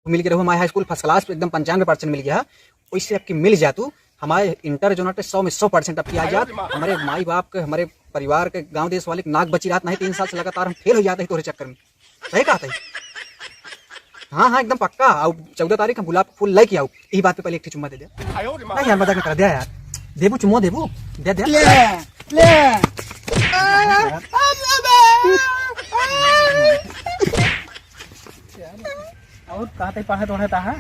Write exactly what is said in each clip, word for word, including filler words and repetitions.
मिल गए रहो हमारे हाई स्कूल फर्स्ट क्लास एकदम पंचानवे परसेंट मिल गया है। वैसे आपकी मिल जा तू, हमारे इंटर जो नाटे सौ में सौ परसेंट आपकी आ जात। हमारे माई बाप के, हमारे परिवार के, गांव देश वाले के नाक बची रात नहीं, तीन साल से लगातार हम फेल हो जाते हैं तोरे चक्कर में। सही कहते हैं। हाँ हाँ एकदम पक्का। आओ चौदह तारीख हम गुलाब फूल लेके आओ। यही बात पे पहले एक ठे चुम्मा दे दे। नहीं यार मजाक कर दिया यार। देबू चुम्मा देबू? दे दे। ले, ले। और का ते पढ़त ओढ़त आहा?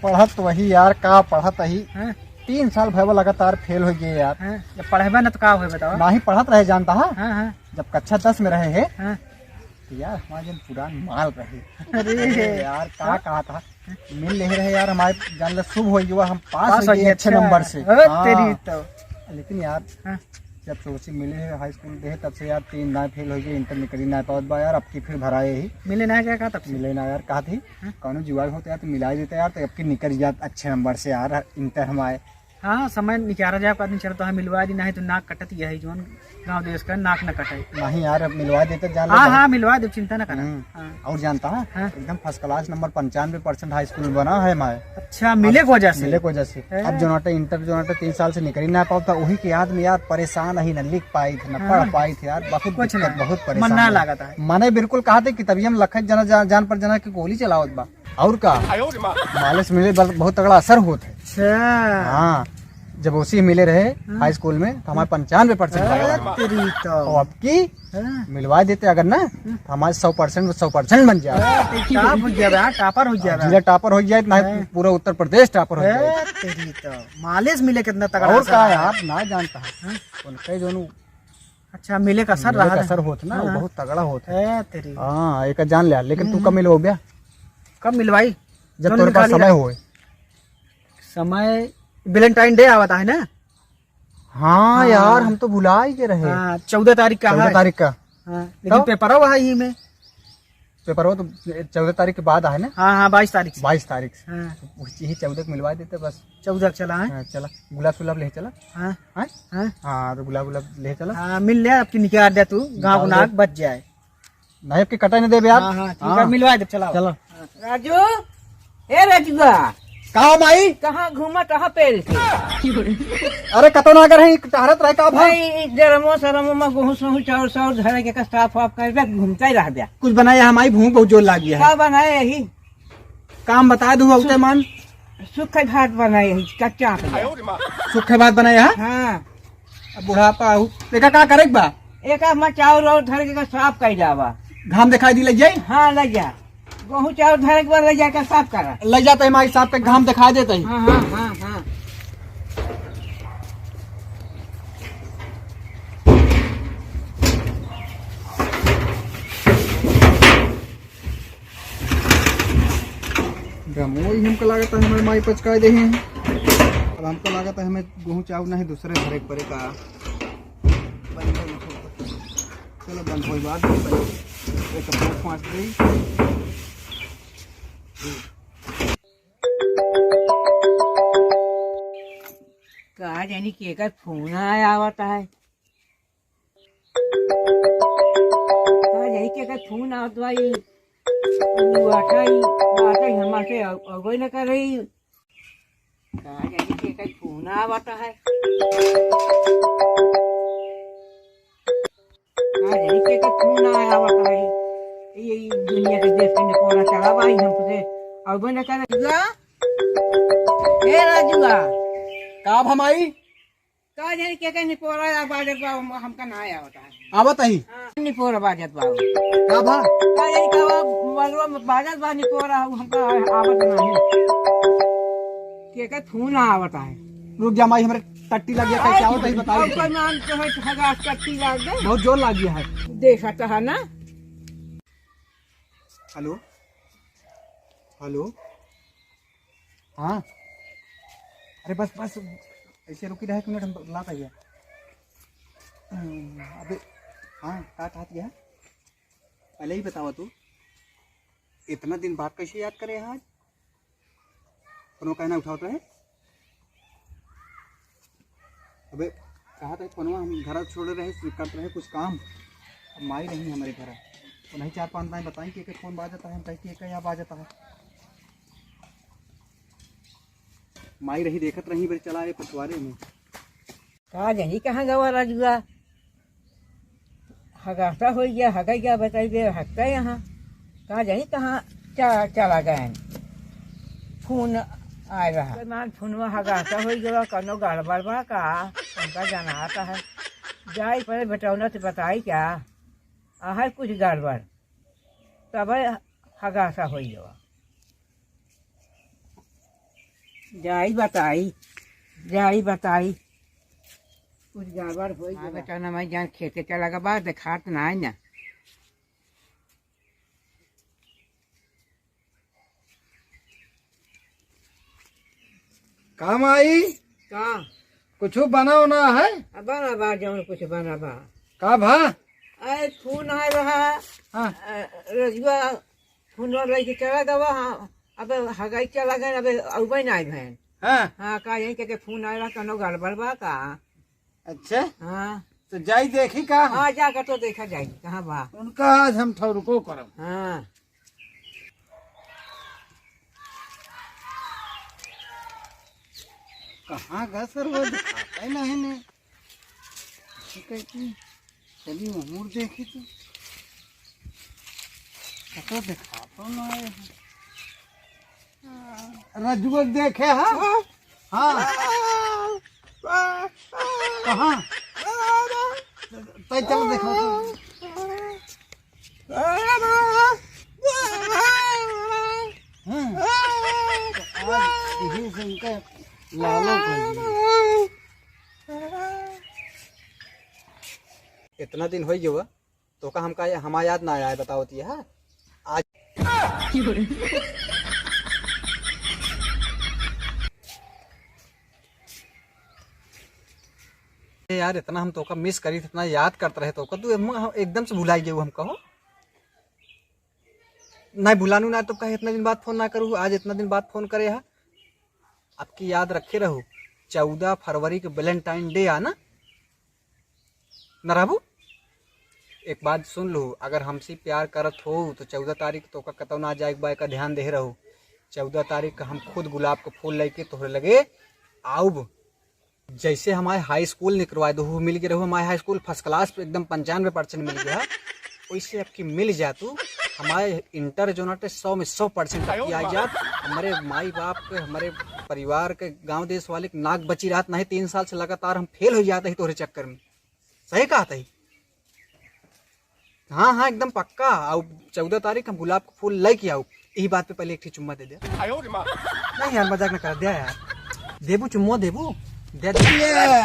पढ़त वही यार, का पढ़त ही। हाँ। तीन साल भैया लगातार फेल हो गए यार। हाँ, जब पढ़बे न तो का होए बताओ? नाही पढ़त रहे जानता हा। हाँ, हाँ। जब कक्षा दस में रहे है, हाँ। तो यार हमारे जन पुरान माल रहे। अरे। अरे यार, का हाँ। कहा था, मिल ले रहे यार, हमारे जान ले शुभ हो गया, हम पास पास हो हो गए गए, अच्छे अच्छा। नंबर से। ओ, हाँ। तेरी तो। लेकिन यार, हाँ। जब से उसे मिले हैं हाई स्कूल दे, तब से यार तीन दाएं फेल हो गए, इंटर निकली ना पावत बा यार, अब की फिर भराए ही। मिले ना क्या कहा तब से? मिले ना यार, कहा थी, हाँ? कौनो जुगाड़ होता यार तो मिला देता यार, तो अब की निकल जात अच्छे नंबर से यार, इंटर हम आए। हाँ, समय निकाला जाए, आदमी चलता है, मिलवा दी, नहीं तो नाक कटत यही जोन गाँव देश का नाक न कटे। नहीं यार, अब मिलवा देते जान ले हाँ, भाई। हाँ, मिलवा दे, चिंता ना करा। हम्म। हाँ। और जानता है, हाँ। एकदम फर्स्ट क्लास नंबर पंचानवे परसेंट हाई स्कूल बना है हमारे। अच्छा, मिले अब को वजह से? मिले को वजह से। हैं? अब जो नाटे इंटर जो नाटे तीन साल से निकल ही ना पावत था, वही के याद में यार परेशान ही, ना लिख पाई थे, ना हाँ। पढ़ पाई थे यार, बहुत कुछ दिक्कत, ना। बहुत मन परेशान ना है। लागत है। मने बिल्कुल कहा थे कि तभी हम लखत जना जा-, जान पर जना की गोली चलावत बा। और का? मालिश मिले बल-, बहुत तगड़ा असर होत है। अच्छा। हाँ, जब ओसी मिले रहे हाँ। हाई स्कूल में, तो हमारे पंचानवे परसेंट अरे आया। तेरी तो। और अब की हाँ। मिलवा देते अगर ना, हाँ। तो हमारे सौ परसेंट, सौ परसेंट बन जाए। अरे, तो टॉप हो गया बा, टॉपर हो गया बा। जिला टॉपर हो जाए, ना हाँ। पूरा उत्तर प्रदेश टॉपर हो जाए। अरे, तेरी तो। मालिश मिले कितना तगड़ा और असर का है। यार, ना जानता है। हाँ। उनके जो नु अच्छा, मिले का असर मिले रहा का है। असर होत ना, हाँ। बहुत तगड़ा होत है। ए, तेरी। हाँ, एक जान लिया, लेकिन तू हम्म। कब मिलवाओ भैया? कब मिलवाई? जब जौन तोरे दिन पास खाली समय रहे। होए। समय, वैलेंटाइन डे आवता है ना? हाँ हाँ। यार, हम तो भुला ही के रहे। हाँ, चौदह तारीख का चौदह है। तारीख का। हाँ, लेकिन तो? पेपरवा है ही में। पेपरवा तो चौदह तारीख के बाद है ना? हाँ, हाँ, बाईस तारीख से। बाईस तारीख से। हाँ। तो वही चौदह को मिलवा देते बस। चौदह को चला है? हाँ, चला। गुलाब सुलाब ले चला। हाँ। हाँ? हाँ। हाँ, तो गुलाब गुलाब ले चला। हाँ, मिल ले, आपकी निकाल दे तू, गाँव निकाल दे। नाक बच जाए। नहीं, आपकी कटाई नहीं देबे यार। हाँ, हाँ, ठीक है, हाँ। मिलवा दे, चलाओ। चलो। राजू, ए राजुआ। का हो माई? कहाँ घूमत रहा पेड़ के? अरे कतो ना अगर है, टहरत रहे का भा? नहीं, ई ड्रमो सरमो में गेहूं सेहूं चाउर साउर धरे के का साफ वाफ कर दे, घूमते रह दे। कुछ बनाया है माई, भूख बहुत जोर लाग गया है। का बनाए यही? काम बता दू, औते मान। सूखे भात बनाए यही, कच्चा आंख में। सूखे भात बनाया है? हाँ। अब बुढ़ापा आऊ, एका का करे के बा? एका में चाउर और धर के साफ कर जावा। घाम दिखाई दी, लग जाई? हाँ, लग जा। गेहूं चाउर धरे के बाद ले जाके साफ करा। ले जाते हैं माई, साफ के घाम दिखाई देते हैं। हाँ, हाँ, हाँ, हाँ। गमोई हमका लागत है हमारे माई पचकाए दे हैं। अब हमका लागत है हमें गेहूं चाउर नहीं दूसरे भरे के पड़े का। बंद हो, चलो बंद हो बात नहीं पड़े। एक तो पाँच दे। का जानी केकर फोन आया आवता है। का जानी केकर फोन आवत बा, ई उठाई, बात ही हमार से अव-, अवगई न करई। का जानी केकर फोन आवत है। का जानी केकर फोन आवत है। ये, ये दुनिया के देश के निपोरा चला भाई हमसे अवगई न करे। ए राजुआ। का भमाई? का जानी के, के निपोरा या बाजत बा, हम, हमका ना आवत है। आवत ही? हाँ, निपोरा बाजत बा। का भा? का जानी का बा, बगलवा में बाजत बा निपोरा, हमका आवत नहीं। के के फोन आवत है। रुक जा माई, हमरे टट्टी लग गया, कैसे आवत है, बताई। और कोई नाम तो है, हगा टट्टी लग गया। बहुत जोर लग गया है। देखा तो है ना। हेलो, हेलो। हाँ, अरे बस, बस, ऐसे रुकी रहे, एक मिनट, हम लात आइए। अबे, हाँ, का कहत गया? पहले ही बतावा तू, इतना दिन बाद कैसे याद करे आज? फोनवा काहे ना उठावत रहे? अबे, कहा था फोनवा हम घर छोड़े रहे, करत रहे कुछ काम। अब माई रही हमारे घर। तो नहीं चार पाँच दाएं बताई कि एक फोन बाजता है, हम कही कि एक यहाँ बाजता है। माई रही देखत रही, बे चला ए पछवारे में। का जानी कहाँ गवा रजुआ, हगासा होइ गया, हगै गया, बताई बे हगता यहाँ। का जानी कहाँ चा-, चला गए। फोन आए रहा। मान फोनवा हगासा होइ गया, कौनो गड़बड़ बा का? हमका जनाता है। जाई पहले बेटौना से बताई क्या? आ है कुछ गड़बड़। तबे हगासा होइ गया। जाई बताई, जाई बताई। कुछ गड़बड़ होइ हाँ, गया। बेटौना माई जान खेते चला गवा, देखात ना है ना। का माई? का? कुछ बना उना है? अब बना बा, जौन कुछ बना बा। का भा? अरे, फोन आए रहा। हाँ। अ, रजुआ फोन लेके चला गवा, हाँ। अबे हगाई चला गए, अबे अउबे ना आए भैन। हाँ। हाँ, का यही के फोन आए रहा, कौनो गड़बड़ बा का? अच्छा। हाँ। तो जाई देखी का? हाँ, जाकर तो देखा जाई, कहाँ बा? उनका आज हम ठौरको करब। हाँ। कहाँ गए सर, वो दिखाता ही नहीं ने। ठीक है कि चली उमर देखी तो। कतो दिखाता ना है। रजुआ देखे है? हाँ। हाँ। कहाँ? तै चल देखा तो। हाँ। तो आज यही से इनका लालो कर दिया। इतना दिन होइ गवा, तोका हमका या-, हमार याद ना आया है, बताओ तो ये, हाँ? आज ए यार, इतना हम तोका मिस करी, इतना याद करत रहे तोका, तू हम, हम एकदम से भुलाई गयो हमका हो। नहीं भुलानू ना, तो कहे इतना दिन बाद फोन ना करू, आज इतना दिन बाद फोन करे हा। आपकी याद रखे रहू, चौदह फरवरी के वैलेंटाइन डे आ ना, न रहबू? एक बात सुन लू, अगर हमसे प्यार करत हो तो चौदह तारीख तोका कतौ ना जाए के बा, एका ध्यान दे रहू। चौदह तारीख का हम खुद गुलाब के फूल लेके तोहरे लगे आउब। जैसे हमारे हाई स्कूल निकरवा दो, मिल गए रहू हमारे हाई स्कूल फर्स्ट क्लास पे एकदम पंचानवे परसेंट मिल गया, वैसे आपकी मिल जा तू। हमारे इंटर जो नाटे सौ में सौ परसेंट आपकी आ जात। हमारे माई बाप के, हमारे परिवार के, गांव देश वाले के नाक बची रहत नहीं, तीन साल से लगातार हम फेल हो जाते ही तोहरे चक्कर में। सही कहा था। हाँ, हाँ, एकदम पक्का। आउ चौदह तारीख हम गुलाब के फूल लेके आउ। यही बात पे पहले एक ठे चुम्मा दे दे। नहीं यार, मजाक ना कर, दे यार। देबू चुम्मा देबू? दे दे। ले, ले।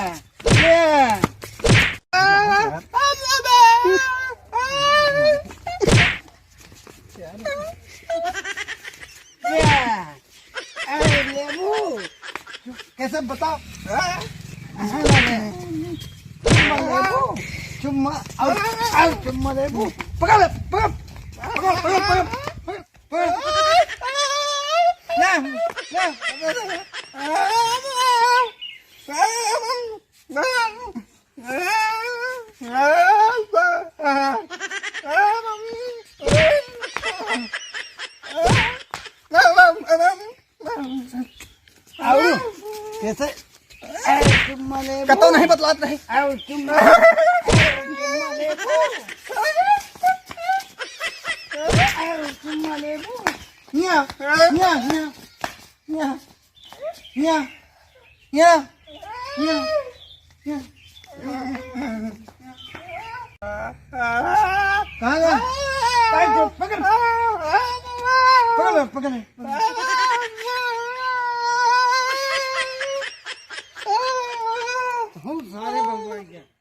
अरे लेबू, कैसे बताओ? हाँ? चुम्मा लेबू, चुम्मा, और, और चुम्मा लेबू। पकड़ ले, पकड़, पकड़, पकड़, पकड़, पकड़। ले, ले। आउ कैसे? आउ चुम्मा लेबू। कतौ नहीं बतलात नहीं। आउ चुम्मा, आउ चुम्मा लेबू। आउ चुम्मा लेबू। हिया, हिया, हिया, हिया। या, या, या, या। कहाँ गया? पकड़, पकड़। पकड़, पकड़। बहुत सारे बबुआ के।